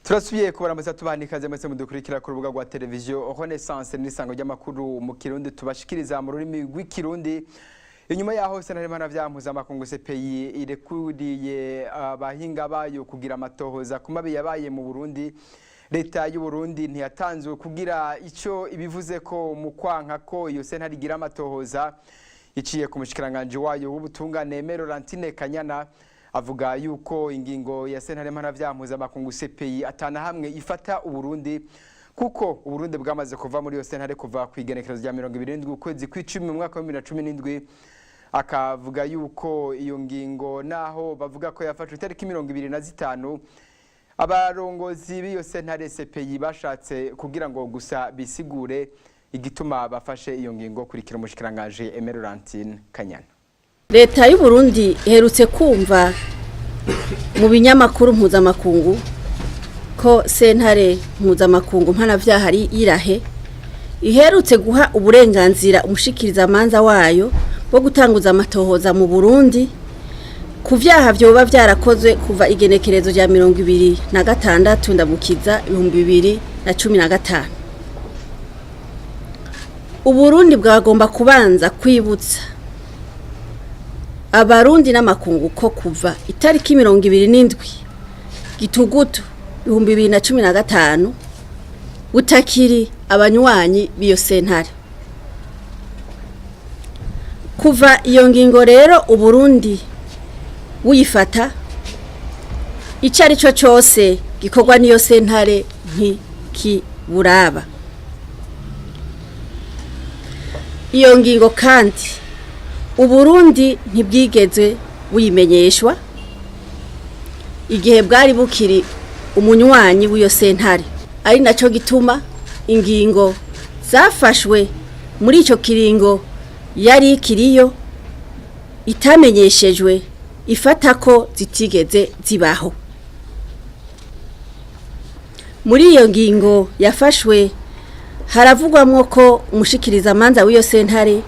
Turasubiye kubaramutsa, tubaha ikaze mwese mudukurikira ku rubuga rwa televiziyo Renaissance n'isango ry'amakuru mu Kirundi tubashikiriza mu rurimi rw'Ikirundi. Inyuma yaho sentare mpanavyaha mpuzamakungu CPI irekuriye abahinga bayo kugira amatohoza ku mabi yabaye mu Burundi, leta y'u Burundi ntiyatanzwe kugira ico ibivuze ko mu kwanka ko iyo sentare igira amatohoza. Iciye ku mushikiranganji wayo w'ubutungane, Aimée Laurentine Kanyana, avuga yuko ingingo ya sentare mpanavyaha mpuzamakungu CPI atana hamwe ifata Uburundi, kuko Uburundi bwamaze kuva muri iyo sentare kuva ku igenekerezo rya 27 ukwezi kw'icumi mu mwaka wa 2017. Akavuga yuko iyo ngingo, naho bavuga ko yafashwe itariki 25, abarongozi b'iyo sentare CPI bashatse kugira ngo gusa bisigure igituma bafashe iyo ngingo. Kurikira umushikiranganji Aimée Laurentine Kanyana. Leta y'u Burundi iherutse kumva mu binyamakuru mpuzamakungu ko sentare mpuzamakungu mpanavyaha y'i La Haye iherutse guha uburenganzira umushikirizamanza wayo bwo gutanguza amatohoza mu Burundi ku vyaha vyoba vyarakozwe kuva igenekerezo rya 26 Ndamukiza 2015. Uburundi bwagomba kubanza kwibutsa Abarundi n'amakungu ko kuva itariki 27 Gitugutu 2015 butakiri abanywanyi b'iyo sentare. Kuva iyo ngingo rero Uburundi buyifata, icyo ari cyo cyose gikorwa n'iyo sentare ntikiburaba. Iyo ngingo kandi Uburundi ntibwigeze buyimenyeshwa igihe bwari bukiri umunywanyi w'iyo sentare, ari nacyo gituma ingingo zafashwe muri icyo kiringo yari ikiriyo itamenyeshejwe ifata ko zitigeze zibaho. Muri iyo ngingo yafashwe haravugwamwo ko umushikirizamanza w'iyo sentare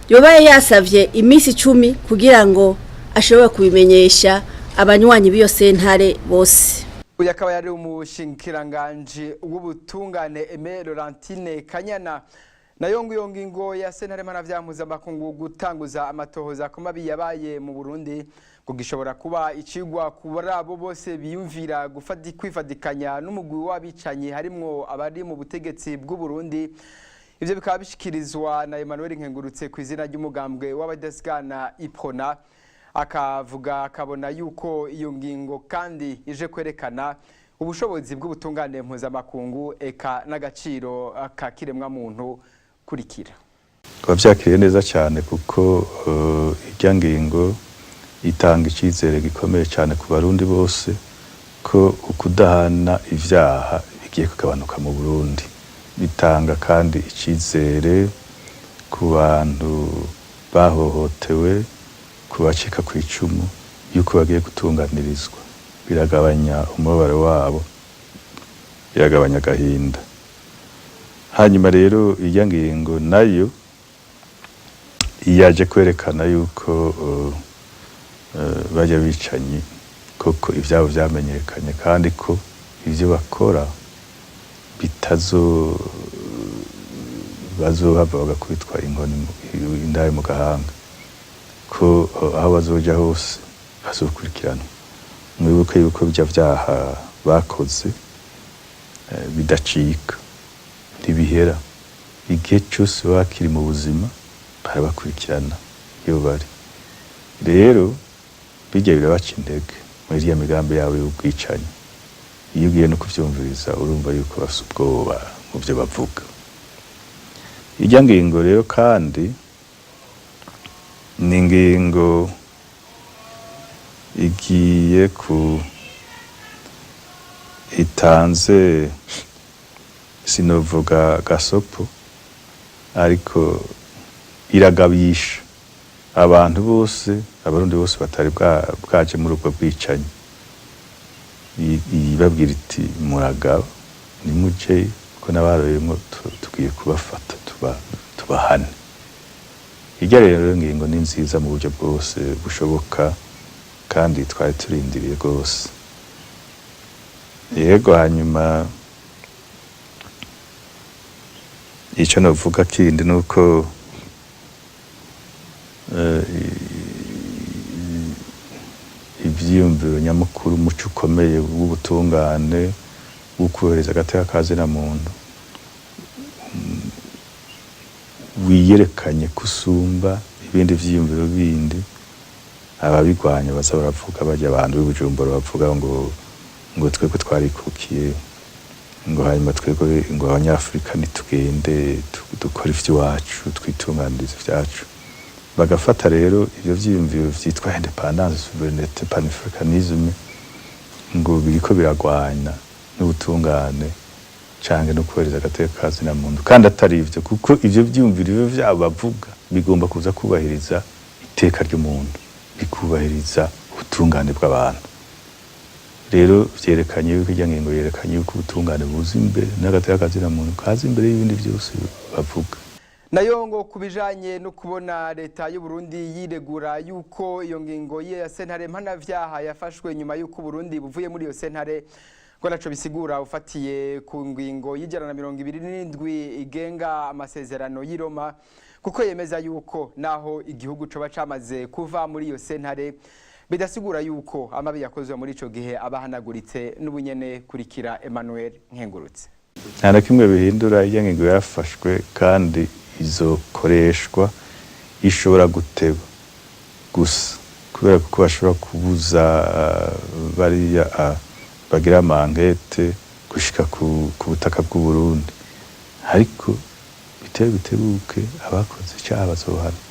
yobaye yasavye iminsi 10 kugira ngo ashobore kubimenyesha abanywanyi b'iyo sentare bose. Uyu akaba yari umushikiranganji w'ubutungane Aimée Laurentine Kanyana. Nayo ngo iyo ngingo ya sentare mpanavyaha mpuzamakungu gutanguza amatohoza ku mabi yabaye mu Burundi ngo gishobora kuba icigwa kuri abo bose biyumvira kwifadikanya n'umugwi w'abicanyi, harimwo abari mu butegetsi bw'u Burundi. Ivyo bikaba bishikirizwa na Emmanuel Nkengurutse ku izina ry'umugambwe w'abadasigana Uprona, akavuga akabona yuko iyo ngingo kandi ije kwerekana ubushobozi bw'ubutungane mpuzamakungu eka n'agaciro ka kiremwa muntu. Kurikira. Twavyakiriye neza cyane, kuko irya ngingo itanga icyizere gikomeye cyane ku Barundi bose ko ukudahana ivyaha bigiye kugabanuka mu Burundi. Bitanga kandi icyizere ku bantu bahohotewe, ku bacika ku icumu, yuko bagiye gutunganirizwa. Biragabanya umubabaro wabo, biragabanya agahinda. Hanyuma rero irya ngingo nayo yaje kwerekana yuko bajya bicanyi koko ivyabo vyamenyekanye, kandi ko ivyo bakora bitazo bazohava bagakubitwa inkoni indahe mu gahanga, ko aho bazoja hose bazokurikiranwa. Mwibuke yuko bijya vyaha bakoze bidacika, ntibihera. Igihe cyose baba bakiri mu buzima barabakurikirana iyo bari. Rero bijya birabaca intege muri iriya migambi yabo y'ubwicanyi. Iyo ugiye no kuvyumviriza, urumva yuko bafise ubwoba mu vyo bavuga. Irya ngingo rero kandi ni ingingo igiye ku itanze, sinovuga gasopo, ariko iragabisha abantu bose, Abarundi bose batari bwaje muri ubwo bwicanyi. Ibabwira iti: "Muragaba, nimuje ko n'abaroyemwo tugiye kubafata tubahane." Irya rero ngingo ni nziza mu buryo bwose bushoboka, kandi twari turindiriye rwose. Yego, hanyuma icyo navuga kindi ni uko ivyiyumviro nyamukuru, umuco ukomeye w'ubutungane, wo kubahiriza agateka ka zina muntu, wiyerekanye kusumba ibindi vyiyumviro bindi. Ababigwanya baza baravuga, barya abantu b'i Bujumbura bavuga ngo twebwe twarikukiye, ngo hanyuma twebwe ngo Abanyafurika nitugende dukore ivy'iwacu, twitunganirize ivyacu. Bagafata rero ivyo vyiyumviro vyitwa indépendance, souveraineté, panafricanisme, ngo biriko biragwanya n'ubutungane canke no kubahiriza agateka ka zina muntu, kandi atari ivyo, kuko ivyo vyiyumviro ivyo vyabo bavuga bigomba kuza kubahiriza iteka ry'umuntu, bikubahiriza ubutungane bw'abantu. Rero vyerekanye yuko irya ngingo yerekanye yuko ubutungane buza imbere n'agateka ka zina muntu kaza imbere y'ibindi vyose bavuga. Nayo ngo ku bijanye no kubona leta y'u Burundi yiregura yuko iyo ngingo ya sentare mpanavyaha yafashwe nyuma yuko Burundi buvuye muri iyo sentare, ngo naco bisigura ufatiye ku ngingo y'127 igenga amasezerano y'i Roma, kuko yemeza yuko naho igihugu coba camaze kuva muri iyo sentare, bidasigura yuko amabi yakozwe muri ico gihe abahanaguritse n'ubunyene. Kurikira Emmanuel Nkengurutse. Nta na kimwe bihindura. Iyo ngingo yafashwe kandi izokoreshwa. Ishobora guteba gusa kubera kuko bashobora kubuza bariya bagira ama enquêtes gushika ku butaka bw'u Burundi, ariko bitebe bitebuke abakoze icyaha bazohanwa.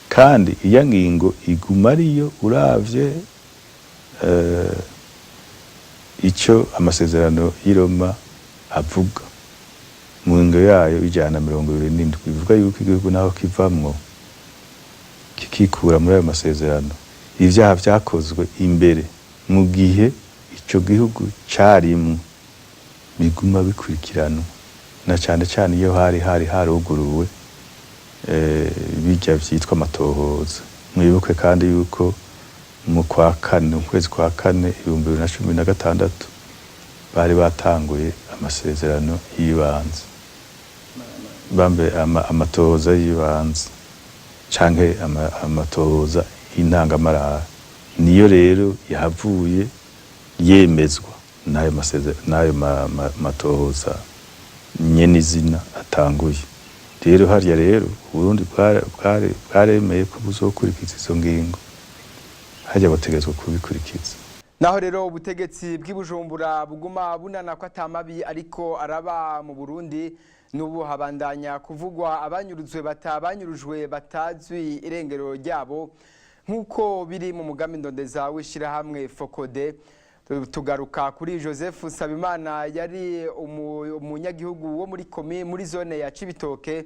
Kandi iya ngingo iguma ariyo uravye icyo amasezerano y'i Roma avuga mu ngingo yayo 127, ivuga yuko igihugu naho kivamwo, kikikura muri ayo masezerano, ivyaha vyakozwe imbere mu gihe ico gihugu carimwo biguma bikurikiranwa, na cane cane iyo hari haruguruwe bijya vyitwa amatohoza. Mwibuke kandi yuko mu kwa kane, mu kwezi kwa kane 2016, bari batanguye amasezerano y'ibanze, bambe amatohoza y'ibanze canke amatohoza y'intangamarara. Niyo rero yahavuye yemezwa n'ayo n'ayo matohoza nyene izina atanguye. Rero harya rero Uburundi bwaremeye ko buzokurikiza izo ngingo, harya bategerezwa kubikurikiza. Naho rero ubutegetsi bw'i Bujumbura buguma bunana ko atamabi ariko araba mu Burundi, n'ubu habandanya kuvugwa abanyuruzwe banyurujwe batazwi irengero ryabo, nk'uko biri mu mugambi ndondeza w'ishyirahamwe FOCODE. Tugaruka kuri Joseph Nsabimana, yari umunyagihugu wo muri komi muri zone ya Cibitoke,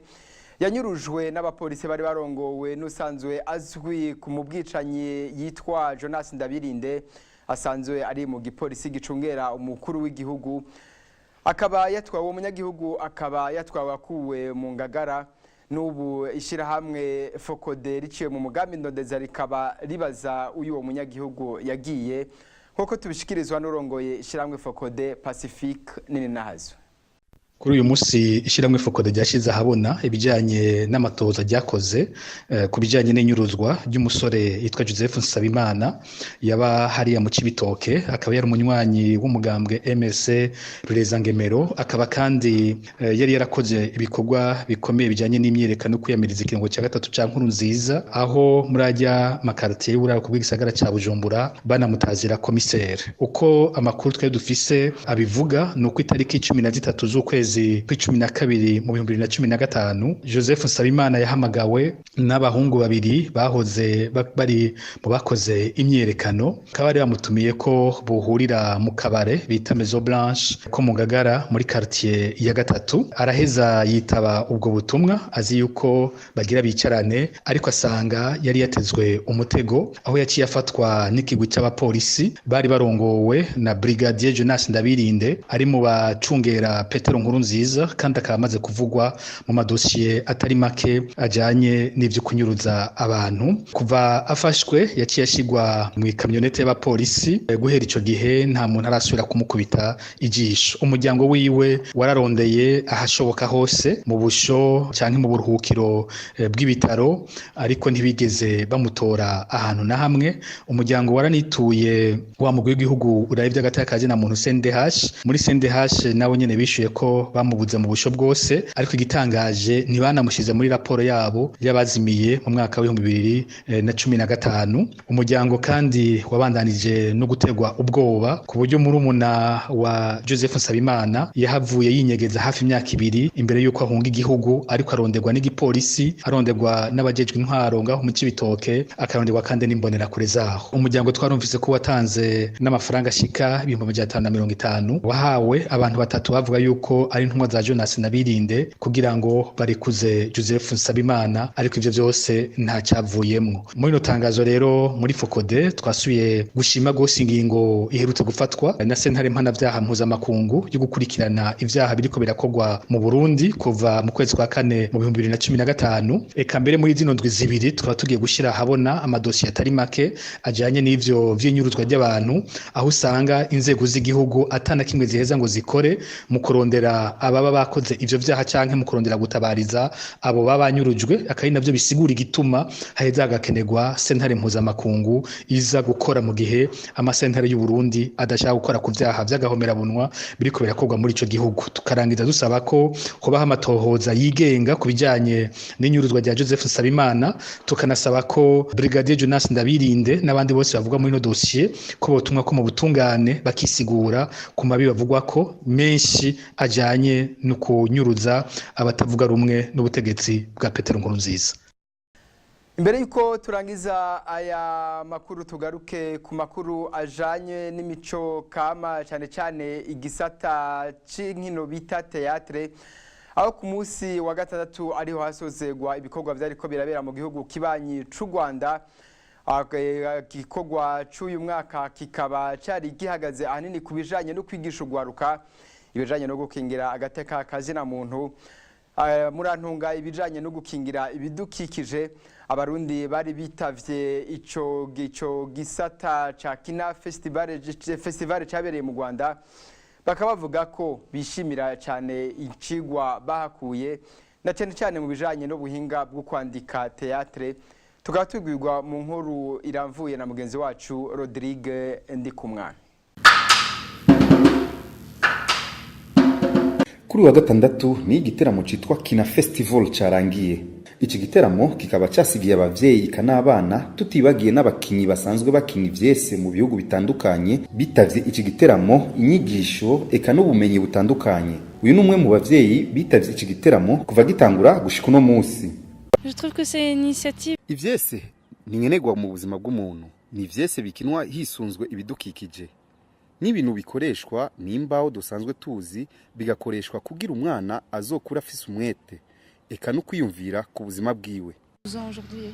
yanyurujwe n'abapolisi bari barongowe n'usanzwe azwi ku mu bwicanyi yitwa Jonas Ndabirinde, asanzwe ari mu gipolisi gicungera umukuru w'igihugu. Akaba yatwawe, uwo munyagihugu akaba yatwawe akuwe mu Ngagara. N'ubu ishyirahamwe FOCODE riciye mu mugambi ndondeza rikaba ribaza uyu uwo munyagihugu yagiye, nk'uko tubishikirizwa n'urongoye ishyirahamwe FOCODE, Pacifique Nininahazwe. Kuri uyu munsi ishyirahamwe FOCODE ryashyize ahabona ibijyanye n'amatohoza ryakoze ku bijyanye n'inyuruzwa ry'umusore yitwa Joseph Nsabimana, yaba hariya mu Cibitoke, akaba yari umunywanyi w'umugambwe MRC Rurezangemero, akaba kandi yari yarakoze ibikorwa bikomeye bijyanye n'imyiyerekano kwiyamiriza ikiringo cya gatatu cya Nkurunziza, aho muri ajya ma quartiers y'uburaruko bw'igisagara cya Bujumbura banamutazira komiseri. Uko amakuru twari dufise abivuga ni uko itariki 13 z'ukwezi kw'icumi na kabiri mu 2015, Joseph Nsabimana yahamagawe n'abahungu babiri bahoze bari mu bakoze imyiyerekano, bakaba bari bamutumiye ko buhurira mu kabare bita Maison Blanche ko mu Ngagara muri quartier ya gatatu. Araheza yitaba ubwo butumwa azi yuko bagira bicarane, ariko asanga yari yatezwe umutego, aho yaciye afatwa n'ikigwi cy'abapolisi bari barongowe na Brigadier Jonas Ndabirinde, ari mu bacungera Petero Nkuru. Nkurunziza, kandi akaba amaze kuvugwa mu madosiye atari make ajanye n'ivyo kunyuruza abantu. Kuva afashwe, yaciye ashigwa mu ikamyonete y'abapolisi. Guhera ico gihe nta muntu arasubira kumukubita ijisho. Umuryango wiwe wararondeye ahashoboka hose, mu busho canke mu buruhukiro bw'ibitaro, ariko ntibigeze bamutora ahantu na hamwe. Umuryango waranituye wa mugwi w'igihugu uraba ivy'agateka ka zina muntu, CNDH. Muri CNDH nabo nyene bishuye ko bamubuze mu busho bwose, ariko igitangaje, ntibanamushize muri raporo yabo y'abazimiye mu mwaka w'2015. Umuryango kandi wabandanije no gutegwa ubwoba, ku buryo murumuna wa Joseph Nsabimana yahavuye yinyegeza hafi imyaka 2 imbere y'uko ahunga igihugu, ariko aronderwa n'igipolisi, aronderwa n'abajejwe intwaro ngaho mu Cibitoke, akaronderwa kandi n'imbonerakure zaho. Umuryango twarumvise ko watanze n'amafaranga ashika 550,000, wahawe abantu batatu bavuga yuko ari intumwa za Jonas Nabirinde, kugira ngo barekuze Joseph Nsabimana, ariko ivyo vyose nta cyavuyemwo. Muri ino tangazo rero, muri FOCODE twasubiye gushima gose ingingo iherutse gufatwa na Sentare Mpanavyaha Mpuzamakungu yo gukurikirana ivyaha biriko birakorwa mu Burundi kuva mu kwezi kwa kane mu 2015. Eka mbere muri zino ndwi 2 tukaba tugiye gushira ahabona amadosiye atari make ajanye n'ivyo vy'inyuruzwa ry'abantu, aho usanga inzego z'igihugu atana kimwe ziheza ngo zikore mu kurondera ababa bakoze ivyo vyaha canke mu kurondera gutabariza abo baba banyurujwe, akaba ari navyo bisigura igituma haheza hagakenerwa sentare mpuzamakungu iza gukora mu gihe amasentare y'u Burundi adashaka gukora ku vyaha vy'agahomerabunwa biriko birakorwa muri ico gihugu. Tukarangiza dusaba ko hobaho amatohoza yigenga ku bijanye n'inyuruzwa rya Joseph Nsabimana, tukanasaba ko Brigadier Jonas Ndabirinde n'abandi bose bavugwa muri ino dosiye ko botumwa ko mu butungane, bakisigura ku mabi bavugwa ko menshi ajanye no kunyuruza abatavuga rumwe n'ubutegetsi bwa Petero Nkurunziza. Imbere yuko turangiza aya makuru, tugaruke ku makuru ajanye n'imico kama, cyane cyane igisata c'inkino bita théâtre, aho ku munsi wa gatandatu ariho hasozegwa ibikorwa vyariko birabera mu gihugu kibanyi c'u Rwanda. Igikorwa c'uyu mwaka kikaba cari gihagaze ahanini ku bijanye no kwigisha urwaruka ibijanye no gukingira agateka kazina muntu, murantunga, ibijanye no gukingira ibidukikije. Abarundi bari bitavye ico gisata ca Kina Festival cabereye mu Rwanda bakaba bavuga ko bishimira cyane icigwa bahakuye, na cyane cyane mu bijanye n'ubuhinga bwo kwandika théâtre. Tukaba tubwirwa mu nkuru iramvuye na mugenzi wacu Rodrigue Ndikumwana. Kuri uwa gatandatu ni igiteramo citwa Kina Festival carangiye. Iki giteramo kikaba cyasigiye abavyeyi n'abana, tutibagiye n'abakinyi basanzwe bakina ivyese mu bihugu bitandukanye bitavye iki giteramo, inyigisho eka n'ubumenyi butandukanye. Uyu ni umwe mu bavyeyi bitavye iki giteramo kuva gitangura gushika uno munsi. Je trouve que c'est une initiative Ivyese ni nkenerwa mu buzima bw'umuntu. Ni ivyese bikinwa hisunzwe ibidukikije n'ibintu bikoreshwa n'imbaho dusanzwe tuzi, bigakoreshwa kugira umwana azokura afise umwete eka no kwiyumvira ku buzima bwiwe. aujourd'hui.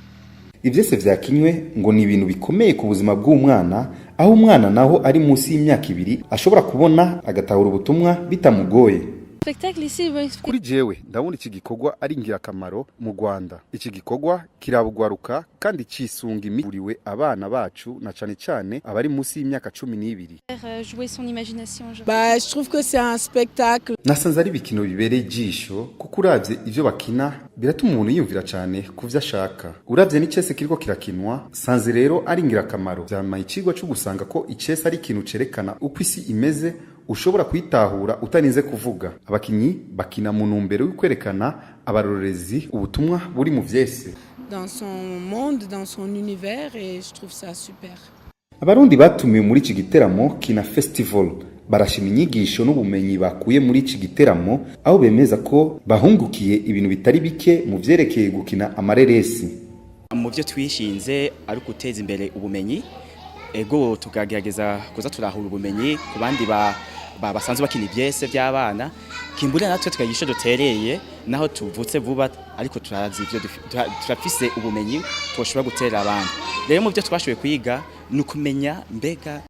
Ivyese vyakinywe ngo ni ibintu bikomeye ku buzima bw'umwana, aho umwana naho ari munsi y'imyaka 2 ashobora kubona agatahura ubutumwa bitamugoye. Spectacle ici, bon, Kuri jewe ndabona iki gikorwa ari ingirakamaro mu Rwanda. Iki gikorwa kirabugwaruka kandi cisunga imiburiwe abana bacu, na cane cane abari munsi y'imyaka 12. Faire jouer son imagination aujourd'hui. Bah, je trouve que c'est un spectacle Nasanze ari ibikino bibereye ijisho, kuko uravye ivyo bakina biratuma umuntu yiyumvira cane ku vyo ashaka. Uravye n'icese kiriko kirakinwa, sanze rero ari ingirakamaro. Vyamaye icigwa co gusanga ko icese ari ikintu cerekana uko isi imeze, ushobora kuyitahura utarinze kuvuga. Abakinyi bakina mu ntumbero yo kwerekana abarorerezi ubutumwa buri mu vyese. Dans son monde, dans son univers, et je trouve ça super. Abarundi batumiwe muri iki giteramo Kina Festival barashima inyigisho n'ubumenyi bakuye muri iki giteramo, aho bemeza ko bahungukiye ibintu bitari bike mu vyerekeye gukina amareresi. Mu byo twishinze ari guteza imbere ubumenyi, ego, tukagerageza kuza turahura ubumenyi ku bandi basanzwe bakina ibyese by'abana, kimbura natwe tukagira ico dutereye, naho tuvutse vuba, ariko turazi ivyo turafise ubumenyi twoshobora gutera abandi. Rero mu byo twashoboye kwiga ni ukumenya mbega